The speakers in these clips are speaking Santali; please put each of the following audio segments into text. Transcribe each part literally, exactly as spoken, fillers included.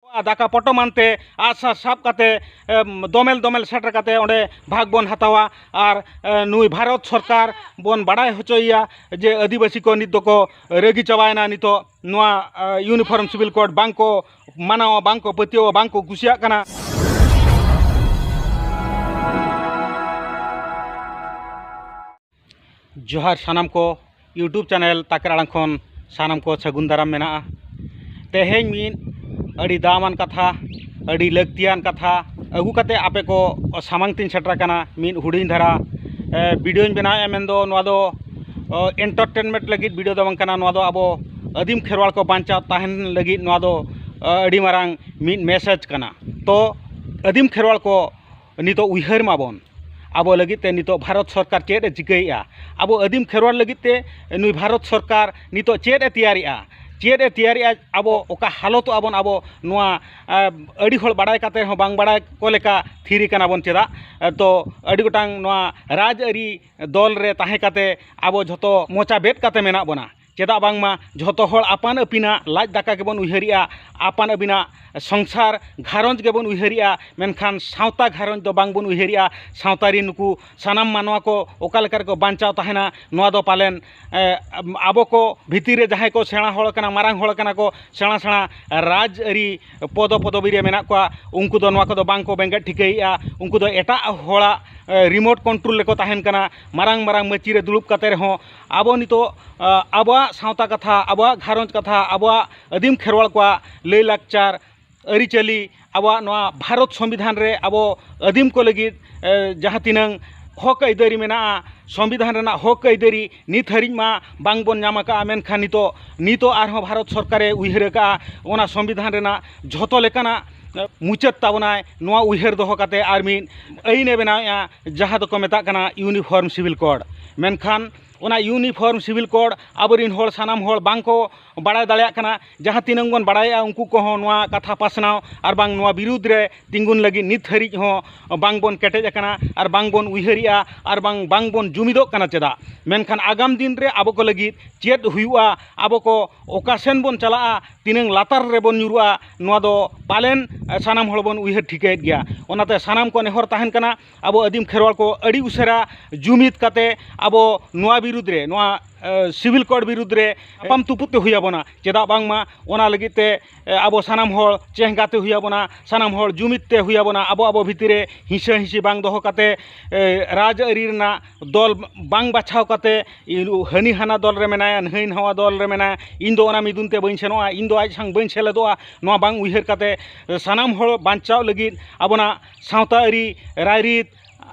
ᱫᱟᱠᱟ ᱯᱚᱴᱚᱢᱟᱱ ᱛᱮ ᱟᱜᱼᱥᱟᱨ ᱥᱟᱵ ᱠᱟᱛᱮ, ᱮᱢ, ᱫᱚᱢᱮᱞ ᱫᱚᱢᱮᱞ ᱥᱮᱴᱮᱨ ᱠᱟᱛᱮ ᱚᱸᱰᱮ ᱵᱷᱟᱜᱽ ᱵᱚᱱ ᱦᱟᱛᱟᱣᱟ᱾ ᱟᱨ, ᱮ, ᱱᱩᱭ ᱵᱷᱟᱨᱚᱛ ᱥᱚᱨᱠᱟᱨ ᱵᱚᱱ ᱵᱟᱲᱟᱭ ᱦᱚᱪᱚᱭᱮᱭᱟ ᱡᱮ ᱟᱹᱫᱤᱵᱟᱹᱥᱤ ᱠᱚ ᱱᱤᱛ ᱫᱚᱠᱚ ᱨᱟᱹᱜᱤ ᱪᱟᱵᱟᱭᱮᱱᱟ᱾ ᱱᱤᱛᱚᱜ ᱱᱚᱣᱟ, ᱮ, Uniform Civil Code ᱵᱟᱝ ᱠᱚ ᱢᱟᱱᱟᱣᱟ, ᱵᱟᱝ ᱠᱚ ᱯᱟᱹᱛᱭᱟᱹᱣᱟ, ᱵᱟᱝ ᱠᱚ ᱠᱩᱥᱤᱭᱟᱜ ᱠᱟᱱᱟ᱾ ᱡᱚᱦᱟᱨ ᱥᱟᱱᱟᱢ ᱠᱚ, YouTube channel ᱛᱟᱠᱮᱨ ᱟᱲᱟᱝ ᱠᱷᱚᱱ ᱥᱟᱱᱟᱢ ᱠᱚ ᱥᱟᱹᱜᱩᱱ ᱫᱟᱨᱟᱢ ᱢᱮᱱᱟᱜᱼᱟ᱾ ᱛᱮᱦᱮᱧ ᱢᱤᱫ ᱟᱹᱰᱤ ᱫᱟᱢᱟᱱ ᱠᱟᱛᱷᱟ, ᱟᱹᱰᱤ ᱞᱟᱹᱠᱛᱤᱭᱟᱱ ᱠᱟᱛᱷᱟ ᱟᱹᱜᱩ ᱠᱟᱛᱮ ᱟᱯᱮ ᱠᱚ ᱥᱟᱢᱟᱝ ᱛᱤᱧ ᱥᱮᱴᱮᱨ ᱟᱠᱟᱱᱟ᱾ ᱢᱤᱫ ᱦᱩᱰᱤᱧ ᱫᱷᱟᱨᱟ, ᱮ, videoᱧ ᱵᱮᱱᱟᱣᱮᱫᱼᱟ, ᱢᱮᱱᱫᱚ ᱱᱚᱣᱟ ᱫᱚ, ᱚ, entertainment ᱞᱟᱹᱜᱤᱫ video ᱫᱚ ᱵᱟᱝ ᱠᱟᱱᱟ᱾ ᱱᱚᱣᱟ ᱫᱚ ᱟᱵᱚ ᱟᱹᱫᱤᱢ ᱠᱷᱮᱨᱣᱟᱲ ᱠᱚ ᱵᱟᱧᱪᱟᱣ ᱛᱟᱦᱮᱱ ᱞᱟᱹᱜᱤᱫ ᱱᱚᱣᱟ ᱫᱚ, ᱚ, ᱟᱹᱰᱤ ᱢᱟᱨᱟᱝ ᱢᱤᱫ message ᱠᱟᱱᱟ᱾ ᱛᱚ ᱟᱹᱫᱤᱢ ᱠᱷᱮᱨᱣᱟᱲ ᱠᱚ ᱱᱤᱛᱚᱜ ᱩᱭᱦᱟᱹᱨ ᱢᱟᱵᱚᱱ, ᱟᱵᱚ ᱞᱟᱹᱜᱤᱫ ᱛᱮ ᱱᱤᱛᱚᱜ ᱵᱷᱟᱨᱚᱛ ᱥᱚᱨᱠᱟᱨ ᱪᱮᱫ ᱮ ᱪᱤᱠᱟᱹᱭᱮᱫᱼᱟ, ᱟᱵᱚ ᱟᱹᱫᱤᱢ ᱠᱷᱮᱨᱣᱟᱲ ᱞᱟᱹᱜᱤᱫ ᱛᱮ ᱱᱩᱭ ᱵᱷᱟᱨᱚᱛ ᱥᱚᱨᱠᱟᱨ ᱱᱤᱛᱚᱜ ᱪᱮᱫ ᱮ ᱛᱮᱭᱟᱨᱮᱜᱼᱟ, ᱪᱮᱫ ᱮ ᱛᱮᱭᱟᱨᱮᱜᱼᱟ, ᱟᱵᱚ ᱚᱠᱟ ᱦᱟᱞᱚᱛᱚᱜ ᱟᱵᱚᱱ, ᱟᱵᱚ ᱱᱚᱣᱟ, ᱟ, ᱟᱹᱰᱤ ᱦᱚᱲ ᱵᱟᱲᱟᱭ ᱠᱟᱛᱮ ᱦᱚᱸ ᱵᱟᱝ ᱵᱟᱲᱟᱭ ᱠᱚ ᱞᱮᱠᱟ ᱛᱷᱤᱨ ᱠᱟᱱᱟ ᱵᱚᱱ ᱪᱮᱫᱟᱜ? ᱛᱚ ᱟᱹᱰᱤ ᱜᱚᱴᱟᱝ ᱱᱚᱣᱟ ᱨᱟᱡᱽᱟᱹᱨᱤ ᱫᱚᱞ ᱨᱮ ᱛᱟᱦᱮᱸ ᱠᱟᱛᱮ ᱟᱵᱚ ᱡᱷᱚᱛᱚ ᱢᱚᱪᱟ ᱵᱮᱫ ᱠᱟᱛᱮ ᱢᱮᱱᱟᱜ ᱵᱚᱱᱟ᱾ ᱪᱮᱫᱟᱜ ᱵᱟᱝᱢᱟ ᱡᱷᱚᱛᱚ ᱦᱚᱲ ᱟᱯᱟᱱ ᱟᱹᱯᱤᱱᱟᱜ ᱞᱟᱡ ᱫᱟᱠᱟ ᱜᱮᱵᱚᱱ ᱩᱭᱦᱟᱹᱨᱮᱜᱼᱟ, ᱟᱯᱟᱱ ᱟᱹᱯᱤᱱᱟᱜ ᱥᱚᱝᱥᱟᱨ ᱜᱷᱟᱨᱚᱸᱡᱽ ᱜᱮᱵᱚᱱ ᱩᱭᱦᱟᱹᱨᱮᱜᱼᱟ, ᱢᱮᱱᱠᱷᱟᱱ ᱥᱟᱶᱛᱟ ᱜᱷᱟᱨᱚᱸᱡᱽ ᱫᱚ ᱵᱟᱝᱵᱚᱱ ᱩᱭᱦᱟᱹᱨᱮᱜᱼᱟ᱾ ᱥᱟᱶᱛᱟ ᱨᱮ ᱱᱩᱠᱩ ᱥᱟᱱᱟᱢ ᱢᱟᱱᱣᱟ ᱠᱚ ᱚᱠᱟ ᱞᱮᱠᱟ ᱨᱮᱠᱚ ᱵᱟᱧᱪᱟᱣ ᱛᱟᱦᱮᱱᱟ, ᱱᱚᱣᱟ ᱫᱚ ᱯᱟᱞᱮᱱ, ᱮ, ᱟᱵᱚ ᱠᱚ ᱵᱷᱤᱛᱤᱨ ᱨᱮ ᱡᱟᱦᱟᱸᱭ ᱠᱚ ᱥᱮᱬᱟ ᱦᱚᱲ ᱠᱟᱱᱟ, ᱢᱟᱨᱟᱝ ᱦᱚᱲ ᱠᱟᱱᱟ ᱠᱚ, ᱥᱮᱬᱟ ᱥᱮᱬᱟ ᱨᱟᱡᱽ ᱟᱹᱨᱤ ᱯᱚᱫᱚ ᱯᱚᱫᱚᱵᱤ ᱨᱮ ᱢᱮᱱᱟᱜ ᱠᱚᱣᱟ, ᱩᱱᱠᱩ ᱫᱚ ᱱᱚᱣᱟ ᱠᱚᱫᱚ ᱵᱟᱝ ᱠᱚ ᱵᱮᱸᱜᱮᱫ ᱴᱷᱤᱠᱟᱹᱭᱮᱜᱼᱟ᱾ ᱩᱱᱠᱩ ᱫᱚ ᱮᱴᱟᱜ ᱦᱚᱲᱟᱜ, ᱮ, remote control ᱨᱮᱠᱚ ᱛᱟᱦᱮᱱ ᱠᱟᱱᱟ᱾ ᱢᱟᱨᱟᱝ ᱢᱟᱨᱟᱝ ᱢᱟᱹᱪᱤ ᱨᱮ ᱫᱩᱲᱩᱵ ᱠᱟᱛᱮ ᱨᱮᱦᱚᱸ ᱟᱵᱚ ᱱᱤᱛᱚᱜ, ᱟ, ᱟᱵᱚᱣᱟᱜ ᱥᱟᱶᱛᱟ ᱠᱟᱛᱷᱟ, ᱟᱵᱚᱣᱟᱜ ᱜᱷᱟᱨᱚᱸᱡᱽ ᱠᱟᱛᱷᱟ, ᱟᱵᱚᱣᱟᱜ ᱟᱹᱫᱤᱢ ᱠᱷᱮᱨᱣᱟᱲ ᱠᱚᱣᱟᱜ ᱞᱟᱹᱭᱼᱞᱟᱠᱪᱟᱨ, ᱟᱹᱨᱤᱪᱟᱹᱞᱤ, ᱟᱵᱚᱣᱟᱜ ᱱᱚᱣᱟ ᱵᱷᱟᱨᱚᱛ ᱥᱚᱝᱵᱤᱫᱷᱟᱱ ᱨᱮ ᱟᱵᱚ ᱟᱹᱫᱤᱢ ᱠᱚ ᱞᱟᱹᱜᱤᱫ, ᱮ, ᱡᱟᱦᱟᱸ ᱛᱤᱱᱟᱹᱝ ᱦᱚᱠ ᱟᱹᱭᱫᱟᱹᱨᱤ ᱢᱮᱱᱟᱜᱼᱟ, ᱥᱚᱝᱵᱤᱫᱷᱟᱱ ᱨᱮᱱᱟᱜ ᱦᱚᱠ ᱟᱹᱭᱫᱟᱹᱨᱤ ᱱᱤᱛ ᱦᱟᱹᱨᱤᱡ ᱢᱟ ᱵᱟᱝ ᱵᱚᱱ ᱧᱟᱢ ᱟᱠᱟᱫᱼᱟ᱾ ᱢᱮᱱᱠᱷᱟᱱ ᱱᱤᱛᱚᱜ, ᱱᱤᱛᱚᱜ ᱟᱨᱦᱚᱸ ᱵᱷᱟᱨᱚᱛ ᱥᱚᱨᱠᱟᱨᱮ ᱩᱭᱦᱟᱹᱨ ᱟᱠᱟᱫᱼᱟ ᱚᱱᱟ ᱥᱚᱝᱵᱤᱫᱷᱟᱱ ᱨᱮᱱᱟᱜ ᱡᱷᱚᱛᱚ ᱞᱮᱠᱟᱱᱟᱜ, ᱮ, ᱢᱩᱪᱟᱹᱫ ᱛᱟᱵᱚᱱᱟᱭ᱾ ᱱᱚᱣᱟ ᱩᱭᱦᱟᱹᱨ ᱫᱚᱦᱚ ᱠᱟᱛᱮ ᱟᱨ ᱢᱤᱫ ᱟᱹᱭᱤᱱᱮ ᱵᱮᱱᱟᱣᱮᱫᱼᱟ, ᱡᱟᱦᱟᱸ ᱫᱚᱠᱚ ᱢᱮᱛᱟᱜ ᱠᱟᱱᱟ Uniform Civil Code᱾ ᱢᱮᱱᱠᱷᱟᱱ ᱚᱱᱟ Uniform Civil Code ᱟᱵᱚᱨᱮᱱ ᱦᱚᱲ, ᱥᱟᱱᱟᱢ ᱦᱚᱲ ᱵᱟᱝ ᱠᱚ ᱵᱟᱲᱟᱭ ᱫᱟᱲᱮᱭᱟᱜ ᱠᱟᱱᱟ᱾ ᱡᱟᱦᱟᱸ ᱛᱤᱱᱟᱹᱝ ᱵᱚᱱ ᱵᱟᱲᱟᱭᱮᱜᱼᱟ, ᱩᱱᱠᱩ ᱠᱚᱦᱚᱸ ᱱᱚᱣᱟ ᱠᱟᱛᱷᱟ ᱯᱟᱥᱱᱟᱣ ᱟᱨ ᱵᱟᱝ ᱱᱚᱣᱟ ᱵᱤᱨᱩᱫᱽ ᱨᱮ ᱛᱤᱸᱜᱩᱱ ᱞᱟᱹᱜᱤᱫ ᱱᱤᱛ ᱦᱟᱹᱨᱤᱡ ᱦᱚᱸ ᱵᱟᱝ ᱵᱚᱱ ᱠᱮᱴᱮᱡ ᱟᱠᱟᱱᱟ ᱟᱨ ᱵᱟᱝ ᱵᱚᱱ ᱩᱭᱦᱟᱹᱨᱮᱜᱼᱟ ᱟᱨ ᱵᱟᱝ, ᱵᱟᱝ ᱵᱚᱱ ᱡᱩᱢᱤᱫᱚᱜ ᱠᱟᱱᱟ ᱪᱮᱫᱟᱜ? ᱢᱮᱱᱠᱷᱟᱱ ᱟᱜᱟᱢ ᱫᱤᱱ ᱨᱮ ᱟᱵᱚ ᱠᱚ ᱞᱟᱹᱜᱤᱫ ᱪᱮᱫ ᱦᱩᱭᱩᱜᱼᱟ, ᱟᱵᱚ ᱠᱚ ᱚᱠᱟ ᱥᱮᱱ ᱵᱚᱱ ᱪᱟᱞᱟᱜᱼᱟ, ᱛᱤᱱᱟᱹᱝ ᱞᱟᱛᱟᱨ ᱨᱮᱵᱚᱱ ᱧᱩᱨᱩᱜᱼᱟ, ᱱᱚᱣᱟ ᱫᱚ ᱯᱟᱞᱮᱱ ᱥᱟᱱᱟᱢ ᱦᱚᱲ ᱵᱚᱱ ᱩᱭᱦᱟᱹᱨ ᱴᱷᱤᱠᱟᱹᱭᱮᱫ ᱜᱮᱭᱟ᱾ ᱚᱱᱟᱛᱮ ᱥᱟᱱᱟᱢ ᱠᱚ ᱱᱮᱦᱚᱨ ᱛᱟᱦᱮᱱ ᱠᱟᱱᱟ, ᱟᱵᱚ ᱟᱹᱫᱤᱢ ᱠᱷᱮᱨᱣᱟᱞ ᱠᱚ ᱟᱹᱰᱤ ᱩᱥᱟᱹᱨᱟ ᱡᱩᱢᱤᱫ ᱠᱟᱛᱮ ᱟᱵᱚ ᱱᱚᱣᱟ ᱵᱤᱨᱩᱫᱽ ᱨᱮ, ᱱᱚᱣᱟ ᱥᱤᱵᱤᱞ ᱠᱳᱰ ᱵᱤᱨᱩᱫᱽ ᱨᱮ ᱛᱟᱯᱟᱢ ᱛᱩᱯᱩᱫ ᱛᱮ ᱦᱩᱭ ᱟᱵᱚᱱᱟ᱾ ᱪᱮᱫᱟᱜ ᱵᱟᱝᱢᱟ ᱚᱱᱟ ᱞᱟᱹᱜᱤᱫ ᱛᱮ ᱟᱵᱚ ᱥᱟᱱᱟᱢ ᱦᱚᱲ ᱪᱮᱦᱜᱟ ᱛᱮ ᱦᱩᱭ ᱟᱵᱚᱱᱟ, ᱥᱟᱱᱟᱢ ᱦᱚᱲ ᱡᱩᱢᱤᱫ ᱛᱮ ᱦᱩᱭ ᱟᱵᱚᱱᱟ᱾ ᱟᱵᱚ ᱟᱵᱚ ᱵᱷᱤᱛᱤᱨ ᱨᱮ ᱦᱤᱸᱥᱟᱹ ᱦᱤᱸᱥᱤ ᱵᱟᱝ ᱫᱚᱦᱚ ᱠᱟᱛᱮ ᱨᱟᱡᱽ ᱟᱹᱨᱤ ᱨᱮᱱᱟᱜ ᱫᱚᱞ ᱵᱟᱝ ᱵᱟᱪᱷᱟᱣ ᱠᱟᱛᱮ ᱦᱟᱹᱱᱤ ᱦᱟᱱᱟ ᱫᱚᱞ ᱨᱮ ᱢᱮᱱᱟᱭᱟ, ᱱᱟᱹᱭ ᱱᱟᱣᱟ ᱫᱚᱞ ᱨᱮ ᱢᱮᱱᱟᱭᱟ, ᱤᱧ ᱫᱚ ᱚᱱᱟ ᱢᱤᱫᱩᱱ ᱛᱮ ᱵᱟᱹᱧ ᱥᱮᱱᱚᱜᱼᱟ, ᱤᱧ ᱫᱚ ᱟᱡ ᱥᱟᱝ ᱵᱟᱹᱧ ᱥᱮᱞᱮᱫᱚᱜᱼᱟ, ᱱᱚᱣᱟ ᱵᱟᱝ ᱩᱭᱦᱟᱹᱨ ᱠᱟᱛᱮ ᱥᱟᱱᱟᱢ ᱦᱚᱲ ᱵᱟᱧᱪᱟᱣ ᱞᱟᱹᱜᱤᱫ ᱟᱵᱚᱱᱟᱜ ᱥᱟᱶᱛᱟ ᱟᱹᱨᱤ ᱨᱟᱭᱨᱤᱛ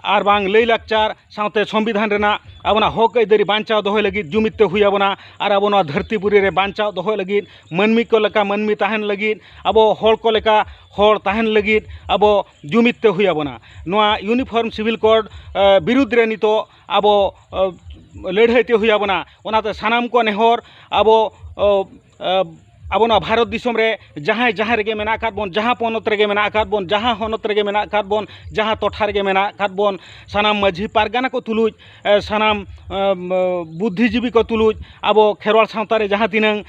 ᱟᱨ ᱵᱟᱝ ᱞᱟᱹᱭᱼᱞᱟᱠᱪᱟᱨ ᱥᱟᱶᱛᱮ ᱥᱚᱝᱵᱤᱫᱷᱟᱱ ᱨᱮᱱᱟᱜ ᱟᱵᱚᱱᱟᱜ ᱦᱚᱠ ᱟᱹᱭᱫᱟᱹᱨᱤ ᱵᱟᱧᱪᱟᱣ ᱫᱚᱦᱚᱭ ᱞᱟᱹᱜᱤᱫ ᱡᱩᱢᱤᱫ ᱛᱮ ᱦᱩᱭ ᱟᱵᱚᱱᱟ᱾ ᱟᱨ ᱟᱵᱚ ᱱᱚᱣᱟ ᱫᱷᱟᱹᱨᱛᱤ ᱯᱩᱨᱤ ᱨᱮ ᱵᱟᱧᱪᱟᱣ ᱫᱚᱦᱚᱭ ᱞᱟᱹᱜᱤᱫ, ᱢᱟᱹᱱᱢᱤ ᱠᱚ ᱞᱮᱠᱟ ᱢᱟᱹᱱᱢᱤ ᱛᱟᱦᱮᱱ ᱞᱟᱹᱜᱤᱫ, ᱟᱵᱚ ᱦᱚᱲ ᱠᱚ ᱞᱮᱠᱟ ᱦᱚᱲ ᱛᱟᱦᱮᱱ ᱞᱟᱹᱜᱤᱫ ᱟᱵᱚ ᱡᱩᱢᱤᱫ ᱛᱮ ᱦᱩᱭ ᱟᱵᱚᱱᱟ᱾ ᱱᱚᱣᱟ ᱤᱭᱩᱱᱤᱯᱷᱚᱨᱢ ᱥᱤᱵᱤᱞ ᱠᱳᱰ ᱵᱤᱨᱩᱫᱽ ᱨᱮ ᱱᱤᱛᱚᱜ ᱟᱵᱚ ᱞᱟᱹᱲᱦᱟᱹᱭ ᱛᱮ ᱦᱩᱭ ᱟᱵᱚᱱᱟ᱾ ᱚᱱᱟᱛᱮ ᱥᱟᱱᱟᱢ ᱠᱚ ᱱᱮᱦᱚᱨ ᱟᱵᱚ ᱟᱵᱚ ᱱᱚᱣᱟ ᱵᱷᱟᱨᱚᱛ ᱫᱤᱥᱚᱢ ᱨᱮ ᱡᱟᱦᱟᱸᱭ ᱡᱟᱦᱟᱸ ᱨᱮᱜᱮ ᱢᱮᱱᱟᱜ ᱟᱠᱟᱫ ᱵᱚᱱ, ᱡᱟᱦᱟᱸ ᱯᱚᱱᱚᱛ ᱨᱮᱜᱮ ᱢᱮᱱᱟᱜ ᱟᱠᱟᱫ ᱵᱚᱱ, ᱡᱟᱦᱟᱸ ᱦᱚᱱᱚᱛ ᱨᱮᱜᱮ ᱢᱮᱱᱟᱜ ᱟᱠᱟᱫ ᱵᱚᱱ, ᱡᱟᱦᱟᱸ ᱴᱚᱴᱷᱟ ᱨᱮᱜᱮ ᱢᱮᱱᱟᱜ ᱟᱠᱟᱫ ᱵᱚᱱ, ᱥᱟᱱᱟᱢ ᱢᱟᱹᱡᱷᱤ ᱯᱟᱨᱜᱟᱱᱟ ᱠᱚ ᱛᱩᱞᱩᱡ, ᱥᱟᱱᱟᱢ ᱵᱩᱫᱽᱫᱷᱤᱡᱤᱵᱤ ᱠᱚ ᱛᱩᱞᱩᱡ, ᱟᱵᱚ ᱠᱷᱮᱨᱣᱟᱲ ᱥᱟᱶᱛᱟ ᱨᱮ ᱡᱟᱦᱟᱸ ᱛᱤᱱᱟᱹᱝ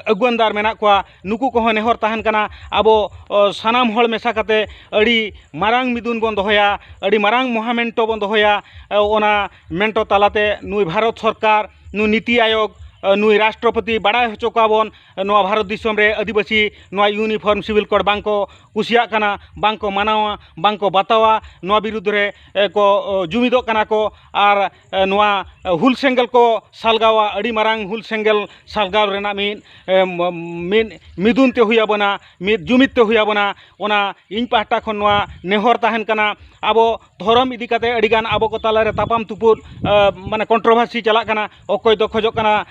ᱟᱹᱜᱩᱣᱟᱹᱱᱫᱟᱨ ᱢᱮᱱᱟᱜ ᱠᱚᱣᱟ, ᱱᱩᱠᱩ ᱠᱚᱦᱚᱸ ᱱᱮᱦᱚᱨ ᱛᱟᱦᱮᱱ ᱠᱟᱱᱟ, ᱟᱵᱚ ᱥᱟᱱᱟᱢ ᱦᱚᱲ ᱢᱮᱥᱟ ᱠᱟᱛᱮ ᱟᱹᱰᱤ ᱢᱟᱨᱟᱝ ᱢᱤᱫᱩᱱ ᱵᱚᱱ ᱫᱚᱦᱚᱭᱟ, ᱟᱹᱰᱤ ᱢᱟᱨᱟᱝ ᱢᱚᱦᱟᱢᱮᱱᱴᱚ ᱵᱚᱱ ᱫᱚᱦᱚᱭᱟ᱾ ᱚᱱᱟ ᱢᱮᱱᱴᱚ ᱛᱟᱞᱟᱛᱮ ᱱᱩᱭ ᱵᱷᱟᱨᱚᱛ ᱥᱚᱨᱠᱟᱨ, ᱱᱩᱭ ᱱᱤᱛᱤ ᱟᱭᱳᱜᱽ, ᱱᱩᱭ ᱨᱟᱥᱴᱨᱚᱯᱚᱛᱤ ᱵᱟᱲᱟᱭ ᱦᱚᱪᱚ ᱠᱚᱣᱟ ᱵᱚᱱ, ᱱᱚᱣᱟ ᱵᱷᱟᱨᱚᱛ ᱫᱤᱥᱚᱢ ᱨᱮ ᱟᱹᱫᱤᱵᱟᱹᱥᱤ ᱱᱚᱣᱟ ᱤᱭᱩᱱᱤᱯᱷᱚᱨᱢ ᱥᱤᱵᱤᱞ ᱠᱳᱰ ᱵᱟᱝ ᱠᱚ ᱠᱩᱥᱤᱭᱟᱜ ᱠᱟᱱᱟ, ᱵᱟᱝ ᱠᱚ ᱢᱟᱱᱟᱣᱟ, ᱵᱟᱝ ᱠᱚ ᱵᱟᱛᱟᱣᱟ᱾ ᱱᱚᱣᱟ ᱵᱤᱨᱩᱫᱽ ᱨᱮ ᱠᱚ ᱡᱩᱢᱤᱫᱚᱜ ᱠᱟᱱᱟ ᱠᱚ ᱟᱨ ᱱᱚᱣᱟ ᱦᱩᱞ ᱥᱮᱸᱜᱮᱞ ᱠᱚ ᱥᱟᱞᱜᱟᱣᱟ᱾ ᱟᱹᱰᱤ ᱢᱟᱨᱟᱝ ᱦᱩᱞ ᱥᱮᱸᱜᱮᱞ ᱥᱟᱞᱜᱟᱣ ᱨᱮᱱᱟᱜ ᱢᱤᱫ ᱢᱤᱫ ᱢᱤᱫᱩᱱ ᱛᱮ ᱦᱩᱭ ᱟᱵᱚᱱᱟ, ᱢᱤᱫ ᱡᱩᱢᱤᱫ ᱛᱮ ᱦᱩᱭ ᱟᱵᱚᱱᱟ᱾ ᱚᱱᱟ ᱤᱧ ᱯᱟᱦᱴᱟ ᱠᱷᱚᱱ ᱱᱚᱣᱟ ᱱᱮᱦᱚᱨ ᱛᱟᱦᱮᱱ ᱠᱟᱱᱟ᱾ ᱟᱵᱚ ᱫᱷᱚᱨᱚᱢ ᱤᱫᱤ ᱠᱟᱛᱮ ᱟᱹᱰᱤᱜᱟᱱ ᱟᱵᱚ ᱠᱚ ᱛᱟᱞᱟᱨᱮ ᱛᱟᱯᱟᱢ ᱛᱩᱯᱩᱫ, ᱢᱟᱱᱮ ᱠᱚᱱᱴᱨᱳᱵᱷᱟᱨᱥᱤ ᱪᱟᱞᱟᱜ ᱠᱟᱱᱟ᱾ ᱚᱠᱚᱭ ᱫᱚ ᱠᱷᱚᱡᱚᱜ ᱠᱟᱱᱟ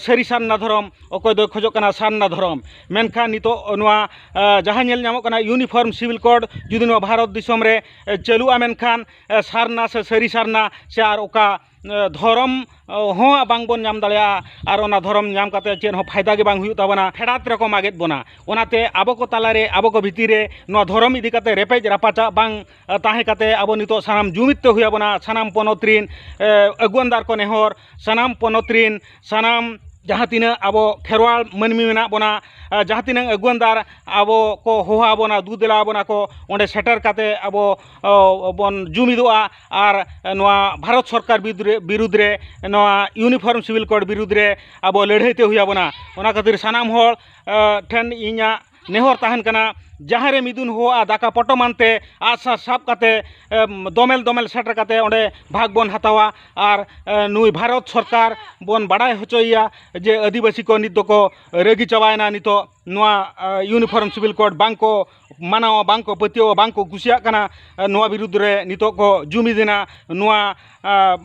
ᱥᱟᱹᱨᱤ ᱥᱟᱨᱱᱟ ᱫᱷᱚᱨᱚᱢ, ᱚᱠᱚᱭ ᱫᱚ ᱠᱷᱚᱡᱚᱜ ᱠᱟᱱᱟ ᱥᱟᱨᱱᱟ ᱫᱷᱚᱨᱚᱢ᱾ ᱢᱮᱱᱠᱷᱟᱱ ᱱᱤᱛᱚᱜ ᱱᱚᱣᱟ ᱡᱟᱦᱟᱸ ᱧᱮᱞ ᱧᱟᱢᱚᱜ ᱠᱟᱱᱟ, ᱤᱭᱩᱱᱤᱯᱷᱚᱨᱢ ᱥᱤᱵᱤᱞ ᱠᱳᱰ ᱡᱩᱫᱤ ᱱᱚᱣᱟ ᱵᱷᱟᱨᱚᱛ ᱫᱤᱥᱚᱢ ᱨᱮ ᱪᱟᱹᱞᱩᱜᱼᱟ, ᱢᱮᱱᱠᱷᱟᱱ ᱥᱟᱨᱱᱟ ᱥᱮ ᱥᱟᱹᱨᱤ ᱥᱟᱨᱱᱟ ᱥᱮ ᱟᱨ ᱚᱠᱟ ᱮ, ᱫᱷᱚᱨᱚᱢ ᱦᱚᱸ ᱵᱟᱝᱵᱚᱱ ᱧᱟᱢ ᱫᱟᱲᱮᱭᱟᱜᱼᱟ᱾ ᱟᱨ ᱚᱱᱟ ᱫᱷᱚᱨᱚᱢ ᱧᱟᱢ ᱠᱟᱛᱮ ᱪᱮᱫ ᱦᱚᱸ ᱯᱷᱟᱭᱫᱟ ᱜᱮ ᱵᱟᱝ ᱦᱩᱭᱩᱜ ᱛᱟᱵᱚᱱᱟ᱾ ᱯᱷᱮᱰᱟᱛ ᱨᱮᱠᱚ ᱢᱟᱜᱮᱫ ᱵᱚᱱᱟ᱾ ᱚᱱᱟᱛᱮ ᱟᱵᱚ ᱠᱚ ᱛᱟᱞᱟᱨᱮ, ᱟᱵᱚ ᱠᱚ ᱵᱷᱤᱛᱤᱨ ᱨᱮ ᱱᱚᱣᱟ ᱫᱷᱚᱨᱚᱢ ᱤᱫᱤ ᱠᱟᱛᱮ ᱨᱮᱯᱮᱡ ᱨᱟᱯᱟᱪᱟᱜ ᱵᱟᱝ, ᱮ, ᱛᱟᱦᱮᱸ ᱠᱟᱛᱮ ᱟᱵᱚ ᱱᱤᱛᱚᱜ ᱥᱟᱱᱟᱢ ᱡᱩᱢᱤᱫ ᱛᱮ ᱦᱩᱭ ᱟᱵᱚᱱᱟ᱾ ᱥᱟᱱᱟᱢ ᱯᱚᱱᱚᱛ ᱨᱤᱱ, ᱮ, ᱟᱹᱜᱩᱣᱟᱹᱱᱫᱟᱨ ᱠᱚ ᱱᱮᱦᱚᱨ, ᱥᱟᱱᱟᱢ ᱯᱚᱱᱚᱛ ᱨᱤᱱ ᱥᱟᱱᱟᱢ ᱡᱟᱦᱟᱸ ᱛᱤᱱᱟᱹᱜ ᱟᱵᱚ ᱠᱷᱮᱨᱣᱟᱲ ᱢᱟᱹᱱᱢᱤ ᱢᱮᱱᱟᱜ ᱵᱚᱱᱟ, ᱮ, ᱡᱟᱦᱟᱸ ᱛᱤᱱᱟᱹᱜ ᱟᱹᱜᱩᱣᱟᱹᱱᱫᱟᱨ ᱟᱵᱚ ᱠᱚ ᱦᱚᱦᱚ ᱟᱵᱚᱱᱟ, ᱫᱩ ᱫᱮᱞᱟ ᱟᱵᱚᱱᱟ ᱠᱚ, ᱚᱸᱰᱮ ᱥᱮᱴᱮᱨ ᱠᱟᱛᱮ ᱟᱵᱚ, ᱚ, ᱵᱚᱱ ᱡᱩᱢᱤᱫᱚᱜᱼᱟ᱾ ᱟᱨ ᱱᱚᱣᱟ ᱵᱷᱟᱨᱚᱛ ᱥᱚᱨᱠᱟᱨ ᱵᱤᱨᱩᱫᱽ ᱨᱮ, ᱵᱤᱨᱩᱫᱽ ᱨᱮ, ᱱᱚᱣᱟ Uniform Civil Code ᱵᱤᱨᱩᱫᱽ ᱨᱮ ᱟᱵᱚ ᱞᱟᱹᱲᱦᱟᱹᱭ ᱛᱮ ᱦᱩᱭ ᱟᱵᱚᱱᱟ᱾ ᱚᱱᱟ ᱠᱷᱟᱹᱛᱤᱨ ᱥᱟᱱᱟᱢ ᱦᱚᱲ, ᱮ, ᱴᱷᱮᱱ ᱤᱧᱟᱹᱜ ᱱᱮᱦᱚᱨ ᱛᱟᱦᱮᱱ ᱠᱟᱱᱟ, ᱡᱟᱦᱟᱸ ᱨᱮ ᱢᱤᱫᱩᱱ ᱦᱚᱦᱚᱜᱼᱟ, ᱫᱟᱠᱟ ᱯᱚᱴᱚᱢ ᱟᱱᱛᱮ, ᱟᱜᱼᱥᱟᱨ ᱥᱟᱵ ᱠᱟᱛᱮ, ᱮᱢ, ᱫᱚᱢᱮᱞ ᱫᱚᱢᱮᱞ ᱥᱮᱴᱮᱨ ᱠᱟᱛᱮ ᱚᱸᱰᱮ ᱵᱷᱟᱜᱽ ᱵᱚᱱ ᱦᱟᱛᱟᱣᱟ᱾ ᱟᱨ, ᱮ, ᱱᱩᱭ ᱵᱷᱟᱨᱚᱛ ᱥᱚᱨᱠᱟᱨ ᱵᱚᱱ ᱵᱟᱲᱟᱭ ᱦᱚᱪᱚᱭᱮᱭᱟ ᱡᱮ ᱟᱹᱫᱤᱵᱟᱹᱥᱤ ᱠᱚ ᱱᱤᱛ ᱫᱚᱠᱚ ᱨᱟᱹᱜᱤ ᱪᱟᱵᱟᱭᱮᱱᱟ᱾ ᱱᱤᱛᱚᱜ ᱱᱚᱣᱟ, ᱮ, Uniform Civil Code ᱵᱟᱝ ᱠᱚ ᱢᱟᱱᱟᱣᱟ, ᱵᱟᱝ ᱠᱚ ᱯᱟᱹᱛᱭᱟᱹᱣᱟ, ᱵᱟᱝ ᱠᱚ ᱠᱩᱥᱤᱭᱟᱜ ᱠᱟᱱᱟ᱾ ᱮ, ᱱᱚᱣᱟ ᱵᱤᱨᱩᱫᱽ ᱨᱮ ᱱᱤᱛᱚᱜ ᱠᱚ ᱡᱩᱢᱤᱫ ᱮᱱᱟ᱾ ᱱᱚᱣᱟ, ᱮ,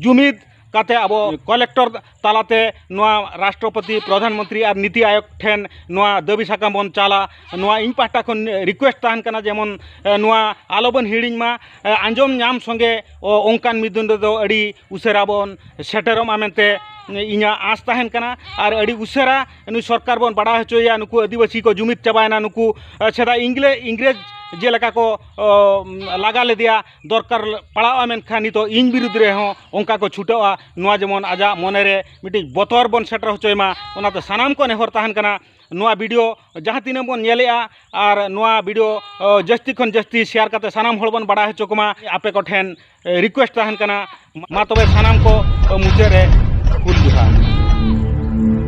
ᱡᱩᱢᱤᱫ ᱠᱟᱛᱮ ᱟᱵᱚ ᱠᱚᱞᱮᱠᱴᱚᱨ ᱛᱟᱞᱟᱛᱮ ᱱᱚᱣᱟ ᱨᱟᱥᱴᱨᱚᱯᱚᱛᱤ, ᱯᱨᱚᱫᱷᱟᱱ ᱢᱚᱱᱛᱨᱤ ᱟᱨ ᱱᱤᱛᱤ ᱟᱭᱳᱜᱽ ᱴᱷᱮᱱ ᱱᱚᱣᱟ ᱫᱟᱹᱵᱤ ᱥᱟᱠᱟᱢ ᱵᱚᱱ ᱪᱟᱞᱟ᱾ ᱱᱚᱣᱟ ᱤᱧ ᱯᱟᱦᱴᱟ ᱠᱷᱚᱱ ᱨᱤᱠᱩᱭᱮᱥᱴ ᱛᱟᱦᱮᱱ ᱠᱟᱱᱟ, ᱡᱮᱢᱚᱱ, ᱮ, ᱱᱚᱣᱟ ᱟᱞᱚᱵᱚᱱ ᱦᱤᱲᱤᱧ ᱢᱟ᱾ ᱮ, ᱟᱸᱡᱚᱢ ᱧᱟᱢ ᱥᱚᱸᱜᱮ, ᱚ, ᱚᱱᱠᱟᱱ ᱢᱤᱫ ᱫᱤᱱ ᱨᱮᱫᱚ ᱟᱹᱰᱤ ᱩᱥᱟᱹᱨᱟ ᱵᱚᱱ ᱥᱮᱴᱮᱨᱚᱜ ᱢᱟ ᱢᱮᱱᱛᱮ ᱤᱧᱟᱹᱜ ᱟᱸᱥ ᱛᱟᱦᱮᱱ ᱠᱟᱱᱟ᱾ ᱟᱨ ᱟᱹᱰᱤ ᱩᱥᱟᱹᱨᱟ ᱱᱩᱭ ᱥᱚᱨᱠᱟᱨ ᱵᱚᱱ ᱵᱟᱲᱟᱭ ᱦᱚᱪᱚᱭᱮᱭᱟ, ᱱᱩᱠᱩ ᱟᱹᱫᱤᱵᱟᱹᱥᱤ ᱠᱚ ᱡᱩᱢᱤᱫ ᱪᱟᱵᱟᱭᱮᱱᱟ, ᱱᱩᱠᱩ, ᱮ, ᱥᱮᱫᱟᱭ ᱤᱝᱞᱮ-, ᱤᱝᱨᱮᱡᱽ ᱡᱮ ᱞᱮᱠᱟ ᱠᱚ, ᱚ, ᱞᱟᱜᱟ ᱞᱮᱫᱮᱭᱟ, ᱫᱚᱨᱠᱟᱨ ᱯᱟᱲᱟᱣᱜᱼᱟ, ᱢᱮᱱᱠᱷᱟᱱ ᱱᱤᱛᱚᱜ ᱤᱧ ᱵᱤᱨᱩᱫᱽ ᱨᱮᱦᱚᱸ ᱚᱱᱠᱟ ᱠᱚ ᱪᱷᱩᱴᱟᱹᱜᱼᱟ᱾ ᱱᱚᱣᱟ ᱡᱮᱢᱚᱱ ᱟᱡᱟᱜ ᱢᱚᱱᱮ ᱨᱮ ᱢᱤᱫᱴᱤᱡ ᱵᱚᱛᱚᱨ ᱵᱚᱱ ᱥᱮᱴᱮᱨ ᱦᱚᱪᱚᱭ ᱢᱟ, ᱚᱱᱟᱛᱮ ᱥᱟᱱᱟᱢ ᱠᱚ ᱱᱮᱦᱚᱨ ᱛᱟᱦᱮᱱ ᱠᱟᱱᱟ, ᱱᱚᱣᱟ ᱵᱷᱤᱰᱤᱭᱳ ᱡᱟᱦᱟᱸ ᱛᱤᱱᱟᱹᱜ ᱵᱚᱱ ᱧᱮᱞᱮᱜᱼᱟ ᱟᱨ ᱱᱚᱣᱟ ᱵᱷᱤᱰᱤᱭᱳ, ᱚ, ᱡᱟᱹᱥᱛᱤ ᱠᱷᱚᱱ ᱡᱟᱹᱥᱛᱤ ᱥᱮᱭᱟᱨ ᱠᱟᱛᱮ ᱥᱟᱱᱟᱢ ᱦᱚᱲ ᱵᱚᱱ ᱵᱟᱲᱟᱭ ᱦᱚᱪᱚ ᱠᱚᱢᱟ, ᱟᱯᱮ ᱠᱚᱴᱷᱮᱱ, ᱮ, ᱨᱤᱠᱩᱭᱮᱥᱴ ᱛᱟᱦᱮᱱ ᱠᱟᱱᱟ᱾ ᱢᱟ ᱛᱚᱵᱮ ᱥᱟᱱᱟᱢ ᱠᱚ, ᱚ, ᱢᱩᱪᱟᱹᱫ ᱨᱮ ᱦᱩᱞ ᱡᱚᱦᱟᱨ᱾